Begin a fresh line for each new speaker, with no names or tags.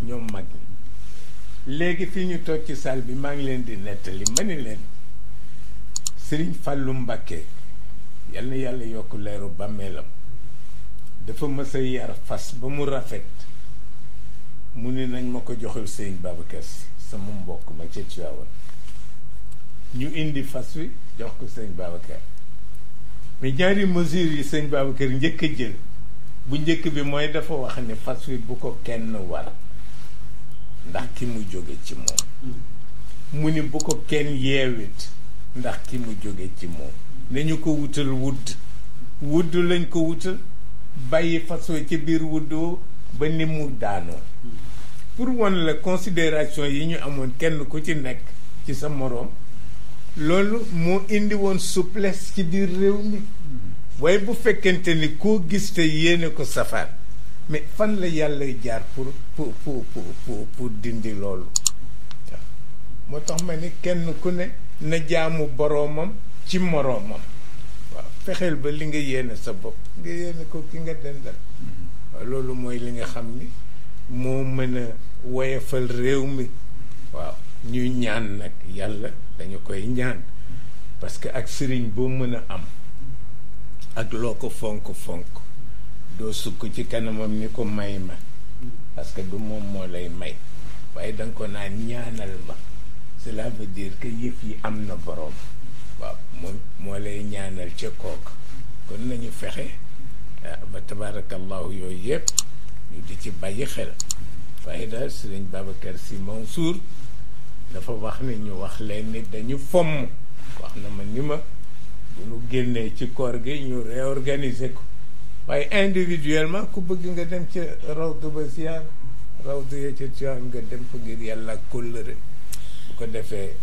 ñoom mag ñi léegi fi ñu toog ci salle bi maa ngi leen di nettali ma ni leen Sëriñ Fàllu Mbàkke yal na yàlla yokk leeru bàmmeelam dafa mës a yar fas ba mu rafet mu ni nañ ma ko joxal Sëriñ Babacar Si sama mbokk ma ca Tiwaawan ñu indi fas wi jox ko Sëriñ Babacar mais ñaari mesures yi Sëriñ Babacar njëkk a jël bu njëkk bi mooy dafa wax ne fas wi bu ko kenn war ndax ki mu jóge ci moom mu ni bu ko kenn yeewit ndax ki mu jóge ci moom nañu ko wutal wudd lañ ko wutal bàyyi fas wi ci biir wuddoo ba ni mu daanoo pour wan la considération yi ñu amoon kenn ku ci nekk ci sa moroom loolu moo indi woon souplesse ci biir réew mi waaye bu fekkente ni koo gis te yéene ko safaan mais fan la yàlla jaar pour dindi loolu waaw moo tax ma ni kenn ku ne na jaamu boroomam ci moroomam waaw fexeel ba li nga yéene sa bopp nga yéene ko ki nga dendal waaw loolu mooy li nga xam ni moo mën a woyefal réew mi waaw ñuy ñaan nag yàlla dañu koy ñaan parce que ak sëriñ boo mën a am ak loo ko fonk doo sukk ci kanamam ni ko may ma parce que du moom moo lay may waaye danga ko naan ñaanal ma cela veut dire que yëf yi am na boroom waaw moom moo lay ñaanal ca kooka kon nañu fexe ba tabarakallahu yooyu yëpp ñu di ci bàyyi xel waaye daal Sëriñ Babacar Sy Mansour dafa wax ne ñu wax leen ni dañu fomm wax na ma ni ma bu ñu génnee ci koor gi ñu réorganiser ko waaye individuellement ku bëgg nga dem ca rawdu ba ziyaar rawdu ya ca Tiwaawan nga dem fa ngir yàlla kóllëre bu ko defee